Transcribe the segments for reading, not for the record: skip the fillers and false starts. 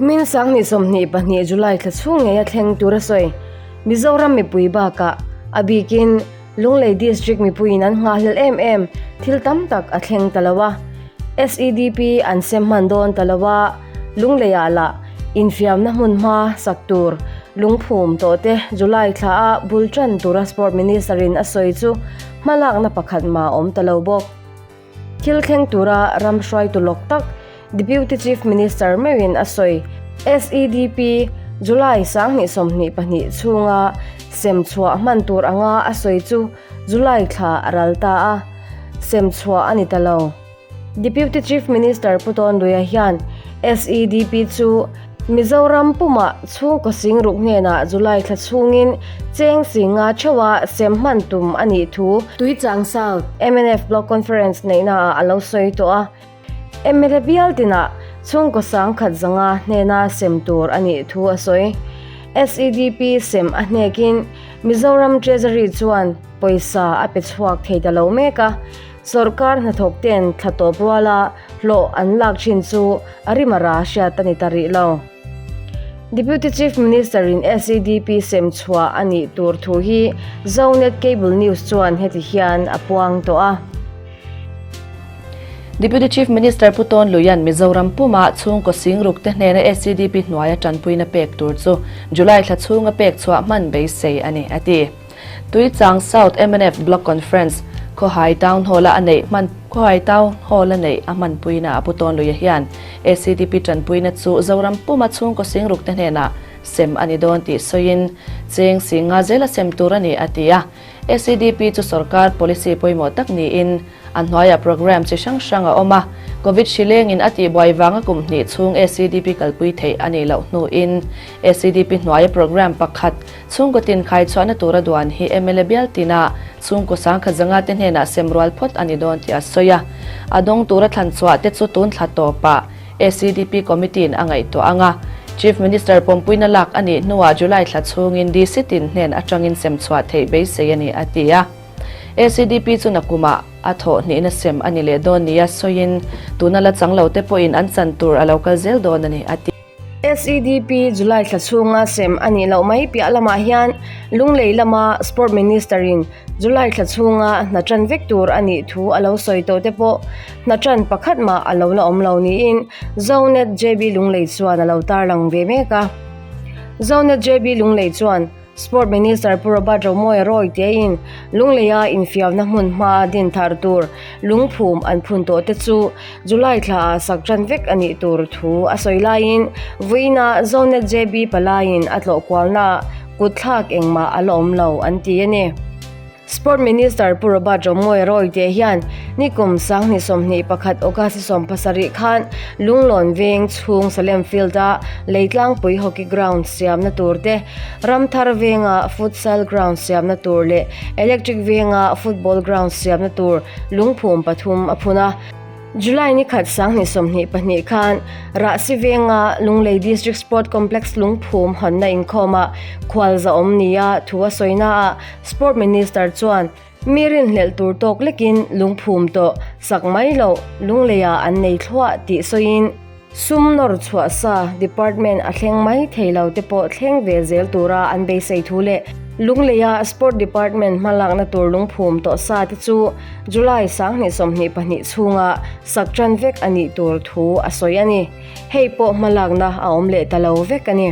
Kumin 2022 July thla chhung ngeia thleng tur a sawi. Mizoram mipui bakah a bikin Lunglei District mipuiin an nghahhlelh em em thil tam tak a thleng ta lo a. SEDP an sem hman dawn ta lo a, Lungleiah lah infiamna hmun hma sak tur lungphum tawh te July thla a bul tan tura Sport Minister in a sawi chu hmalakna pakhat mah a awm ta lo bawk. Thil thleng tura ram hruaitu lawk tak Deputy Chief Minister meuhin a sawi. SEDP, July 2022 chhunga sem chhuah hman tur anga a sawi chu July thla a ral ta a, sem chhuah a ni ta lo. Deputy Chief Minister Pu Tawnluia hian SEDP chu Mizoram pumah chhungkaw singruk hnenah July thla chhungin cheng singa theuha sem hman tum a nih thu Tuichang South mnf Block Conference neihnaah a lo sawi tawh a. Mla bial tinah chhungkaw sangkhat zanga hnena sem tur a nih thu a sawi. SEDP sem a hnekin Mizoram Treasury chuan pawisa a pe chhuak thei ta lo mek a, Sawrkar hnathawk ten thla tawp ruala hlawh an lak thin chu a rimara hriat a ni ta rih lo. Deputy Chief Minister in SEDP sem chhuah a nih tur thu hi Zonet Cable News chuan heti hian a puang tawh a. Deputy Chief Minister Pu Tawn Luia'n Mizoram puma chhungkaw singruk te hnena SEDP hnuaia tanpuina pek tur chu July thla chhunga pek chhuah hman beisei a ni, a ti. Tuichang South mnf Block Conference, Khawhai Town Hall-a a neih hman Khawhai Town Hall-a neih a hmanpuina a Pu Tawnluia hian ACDP tanpuina chu Zoram puma chhungkaw singruk te hnenah sem a ni dawn tih sawiin cheng singa zela sem tur a ni a ti a. ACDP chu sorkar policy pawimawh tak niin A hnuaiah programme chi hrang hrang a awm a, Covid hri lengin a tihbuai vanga kum hnih chhung ACDP kalpui theih a nih loh hnuin ACDP hnuaia programme pakhat chhungkaw tin khai chhuahna tura duan hi mla bial tina chhungkaw sangkhat zanga te hnenah sem rual phawt a ni dawn tih a sawi a. A dawng tura thlan chhuah te chu tun thla tawpah ACDP committee in a ngaihtuah ang a, Chief Minister pawmpuina lak a nih hnuah July thla chhungin DC tin hnen atangin sem chhuah theih beisei a ni a ti a. ACDP chu nakumah a thawh hnihna sem a ni leh dawn nia sawiin tuna la chang lo te pawhin an chan tur a lo kal zel dawn a ni a ti. SEDP July thla chhunga sem a nih loh mai piah lamah hian Lunglei lama Sport Minister in July thla chhunga hna tan vek tur a nih thu a lo sawi tawh te pawh hna tan pakhat mah a lo la awm lo niin Zonet JB Lunglei chuan a lo tarlang ve mek a. Zonet JB Lunglei chuan Sport Minister Pu Robert Romawia Roy tein Lungleia infiamna hmun hmaa din thar tur lungphum an phun tawh te chu July thlaah sak tan vek a nih tur thu a sawi laiin vawiinah Zonet JB palaiin a tlawh kualnaah kutthlak engmah a la awm lo an ti a ni. Sport Minister Pu Robert Romawia Rawite hian nikum 2021 August 17 khan Lunglawn Veng chhung Salem Field-a Leitlangpui Hockey Ground siamna tur te, Ramthar Venga Futsal Ground siamna tur leh Electric Venga Football Ground siamna tur lungphum pathum a phun a. July ni khat 2022 khan Rahsi Venga Lunglei District Sport Complex lungphum hawnna inkhawmah khualzahawm nia thu a sawinaah Sport Minister chuan mi rinhlelh tur tawk lekin lungphum tawh sak mai loh Lungleiah an nei thluah tih sawiin sum nawr chhuah sa department a thleng mai thei lo te pawh thleng ve zel tura an beisei thu leh Lungleia Sport Department hmalakna tur lungphum tawh sa te chu July 2022 chhunga sak tan vek a nih tur thu a sawi a ni. Hei pawh hmalakna a awm leh ta lo vek a ni.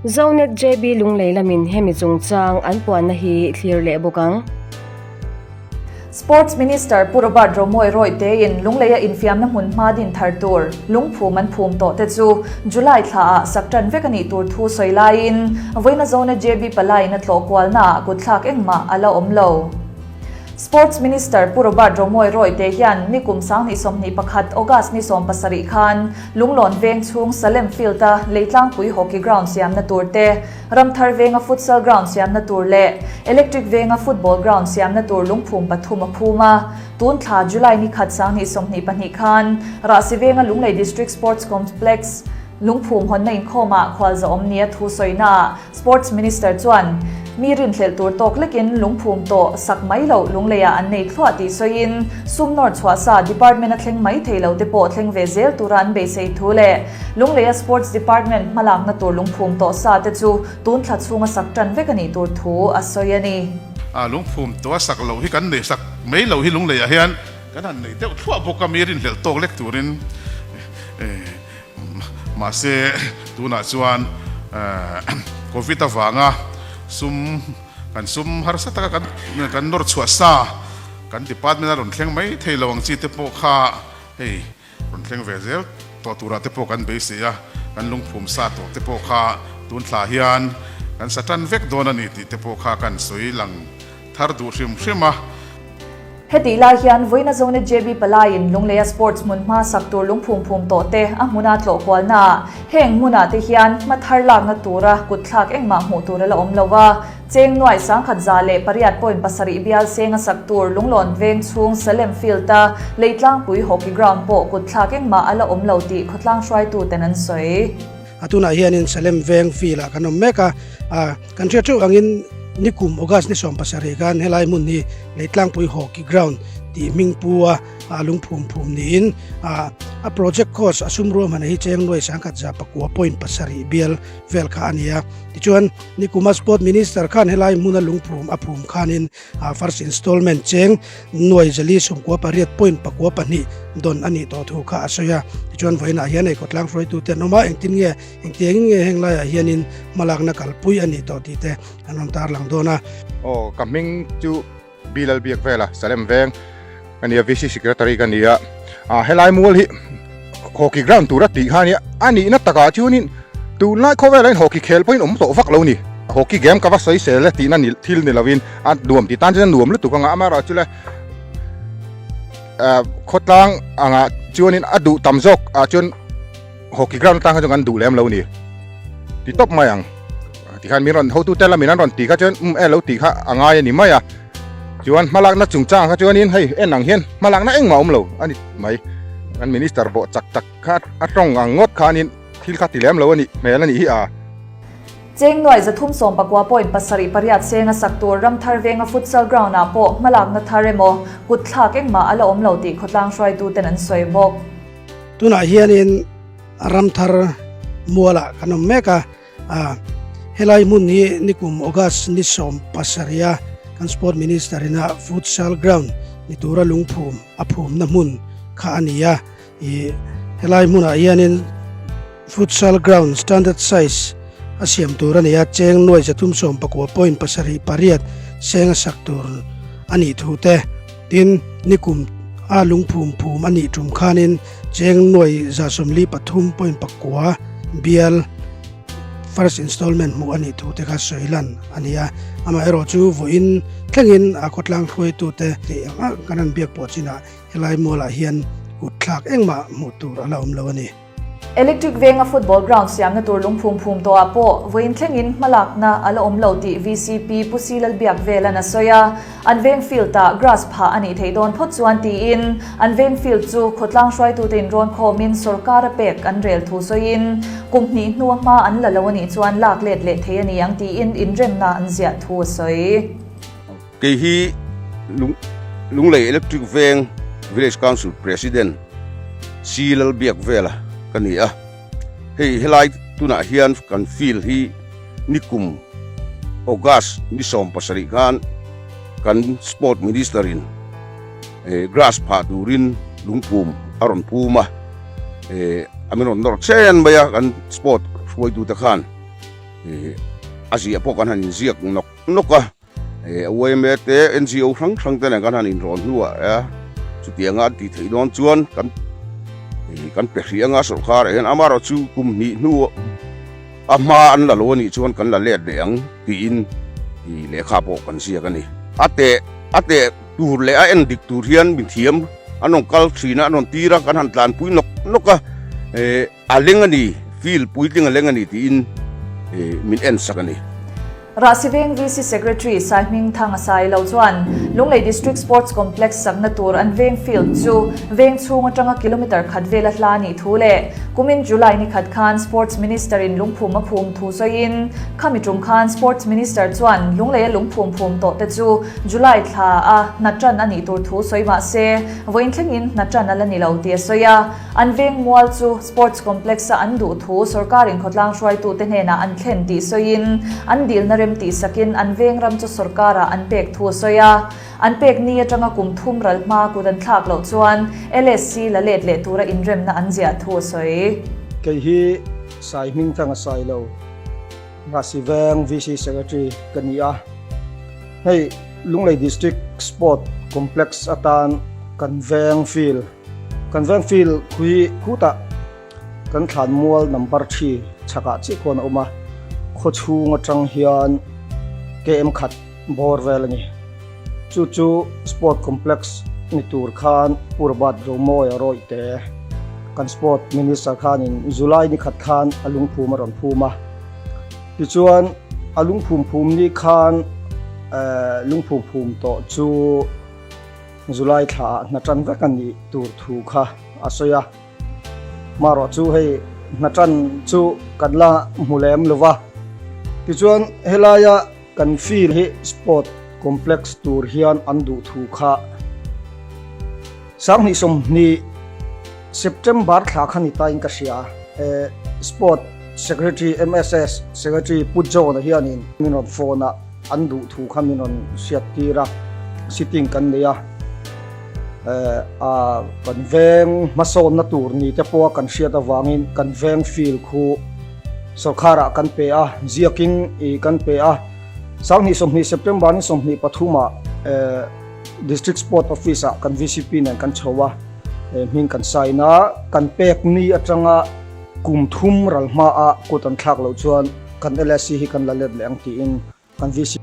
Zonet JB Lunglei lamin hemi chungchang an puanna hi thlir leh bawk ang. Sports Minister Pu Robert Romawia Rawite in Lungleia infiamna hmun hma din thar tur lungphum an phum tawh te chu July thla ah sak tan vek a nih tur thu sawi laiin vawiina Zonet JB Palaiin a tlawh kualna ah kutthlak engmah a la awm lo. Sports Minister Pu Robert Romawia Rawite hian nikum 2021 August ni 17 khan Lunglawn veng chhung Salem Field-a Leitlangpui Hockey Ground siamna tur te, Ramthar venga Futsal Ground siamna tur leh Electric venga Football Ground siamna tur lungphum pathum a phum a. Tun thla July ni khat 2022 khan Rahsi venga Lunglei District Sports Complex. Lungphum hawnna inkhawmah khualzawm nia thu sawinaah Sports Minister chuan mi rinhlelh tur tawk lekin lungphum tawh sak mai loh Lungleiah an nei thluah tih sawiin sum nawr chhuah sa department a thleng mai thei lo te pawh thleng ve zel tura an beisei thu leh Lungleia Sports Department hmalakna tur lungphum tawh sa te chu tun thla chhunga sak tan vek a nih tur thu a sawi a ni. Lungphum tawh a sak loh hi kan nei sak mai loh hi Lungleiah hian kan han nei deuh thluah bawk a, mi rinhlelh tawk lek turin Mahse, tunah chuan Covid avanga sum kan sum harsa taka kan kan nawr chhuah sa kan department a rawn thleng mai thei lo ang chi te pawh kha hei rawn thleng ve zel tawh turah te pawh kan beisei a, kan lungphum sa tawh te pawh kha tun thla hian kan sa tan vek dawn a ni tih te pawh kha kan sawi lang thar duh hrim hrim a. Hetih lai hian vawiina Zonet JB Palaiin Lungleia Sports hmun hma sak tur lungphum phum tawh te a hmuna tlawh kualnaah heng hmunah te hian hma thar lakna tura kutthlak engmah hmuh tur a la awm lo a, cheng nuaih 1087.7 bial seng a sak tur Lunglawn veng chhung Salem Field-a Leitlangpui Hockey Ground pawh kutthlak engmah a la awm lo tih khawtlang hruaituten an sawi. A tunah hianin Salem veng field-ah kan awm mek a, Kan hriat theuh angin nikum August ni 17 khan helai hmun hi Leitlangpui Hockey Ground tih hming pu a lungphum phum niin a project cost a sum ruahman hi cheng nuai sangkhat za pakua point pasarih bial vel kha a ni a. Tichuan nikuma Sport Minister khan helai hmuna lungphum a phum khanin first installment cheng nuai zali sawmkua pariat point pakua pahnih dawn a nih tawh thu kha a sawi a. Tichuan vawiinah hian ei khawtlang hruaitute an awm a, engtin nge Engtiangin nge heng laiah hianin hmalakna kalpui a nih tawh tih te an rawn tarlang dawn a. Aw, ka hming chu Bilal Biak Vela, Salem Veng ka ni a, VC Secretary ka ni a. Ah, helai mual hi hockey ground tura tih kha a nia, a nihna takah chuanin tunlai khawvelah hian hockey khel pawhin awm tawh vak lo ni. Hockey game ka va sawi sel e tihna ni thil ni lovin a nuam ti tan chuan a nuam lutuk anga, amaherawhchu le ah khawtlang angah chuanin a duh tam zawk ah chuan Hockey ground atang kha chuan kan duh lem lo ni ti tawp mai ang tikhan min rawn hotu te lamin an rawn tih kha chuan um e lo tih kha a ngai a ni mai a chuan hmalakna chungchang kha chuanin hei en ang hian hmalakna engmah a awm lo a ni mai kan minister bawh chak tak kha a tawng ang ngawt khanin thil kha ti lem lo a nih hmel a nih hi a. Cheng nuaih 369.78 seng a sak tur Ramthar venga futsal ground ah pawh hmalakna thar emaw kutthlak engmah a la awm lo tih khawtlang hruaituten an sawi bawk. Tunah hianin Ramthar mualah kan awm mek a, helai hmun hi nikum August ni 17 a kan Sport Minister ina Futsal Ground ni tura lungphum a phumna hmun kha a ni a, ih helai hmunah hianin Futsal Ground standard size a siam tur a ni a, cheng nuai 319.78 seng a sak tur a nih thu te. Tin, nikum a lungphum phum a nih tum khanin cheng nuai 143.9 bial first installment hmuh a nih thu te kha sawi lan a ni a. Amaherawh chu vawiin thlengin a khawtlang hruaitute tih ang ang kan han biak pawh chinah helai mualah hian kutthlak engmah hmuh tur a la awm lo a ni. Electric venga football ground siamna tur lungphum phum tawhah pawh vawiin thlengin hmalakna a la awm lo tih VCP Pu Si Lalbiakvelan a sawi a. An veng field-ah grass phah a nih theih dawn phawt chuan tiin an veng field chu khawtlang hruaitute inrawn khawmin sawrkar a pek an rel thu sawiin kum hnih hnua hma an la lo a nih chuan lak let leh thei a ni ang tiin inremna an ziah thu a sawi. Kei hi Lunglei Electric Veng Village Council President C Lalbiakvela ka ni a, hei helai tunah hian kan field hi nikum August ni 17 khan kan Sport Minister in grass phah turin lungphum a rawn phum a, a min rawn nawr chen mai a kan sport hruaitute khan a ziah pawh kan han inziak nawk nawk a. Yma te NGO hrang hrang te nen kan han inrawn hnuah a chutianga an tih theih dawn chuan kan kan pe hrih anga sawrkar ah hian amaherawh chu kum hnih hnu a hma an la lo a nih chuan kan la let leh ang tiin lehkha pawh kan ziak a ni. A teh a teh tur leh a en dik tur hian mithiam an rawn kal thin a an rawn tir a kan han tlanpui nawk nawk a A leng a ni, field puitling a leng a ni tiin min en sak a ni. Rahsiveng VC Secretary Saihmingthanga Sailo chuan Lunglei District Sports Complex sakna tur an veng field chu veng chhung atanga kilometre khat vela hla nih thu leh kumin July ni khat khan Sports Minister in lungphum a phum thu sawiin khami tum khan Sports Minister chuan Lungleia lungphum phum tawh te chu July thla a hna tan a nih tur thu sawi mah se vawiin thlengin hna tan a la ni lo tih a sawi a. An veng mual chu Sports Complex-a an duh thu sorkarin khawtlang hruaitute hnenah an thlen tih sawiin, an dilna rem tih sakin an veng ram chu sorkarah an pek thu a sawi a. An pek ni atanga kum thum ral hma kut an thlak loh chuan LSC la let leh tura inremna an ziah thu a sawi. Kei hi Sai Hmingthanga Sailo, Rahsi Veng VC Secretary ka ni a. Hei Lunglei District Sport Complex atan kan veng field Kan veng field khui khutah kan thlan mual number thi chhakah chiah khuan a awm a, khaw chhung atang hian KM khat bawr vel a ni. Chu chu sport complex ni tur khan Purbat Romawia rawihte kan sport minister khanin July ni khat khan a lungphum a rawn phum a. Tichuan a lungphum phum ni khan lungphum phum tawh chu July thla ah hna tan vek a nih tur thu kha a sawi a, marawh chu hei hna tan chu kan la hmu lem lo va. Tichuan helaia kan field hi sport complex tur hian an duh thu kha 2020 September thla kha ni tain ka hria. Sport Secretary MSS Secretary Pu John-a hianin min rawn phone a. An duh thu kha min rawn hriat tir a, sitting kan nei a, a kan veng hmasawnna tur ni te pawha kan hriat avangin kan veng field khu sawrkharah kan pe a, ziakin ih kan pe a. 2020 September ni 23 ah District Sport Office ah kan VCP nen kan chho a, hming kan sign a, kan pek ni atanga kum thum ral hmaah kut an thlak loh chuan, Kan LSC hi kan la let leh ang tiin kan VC.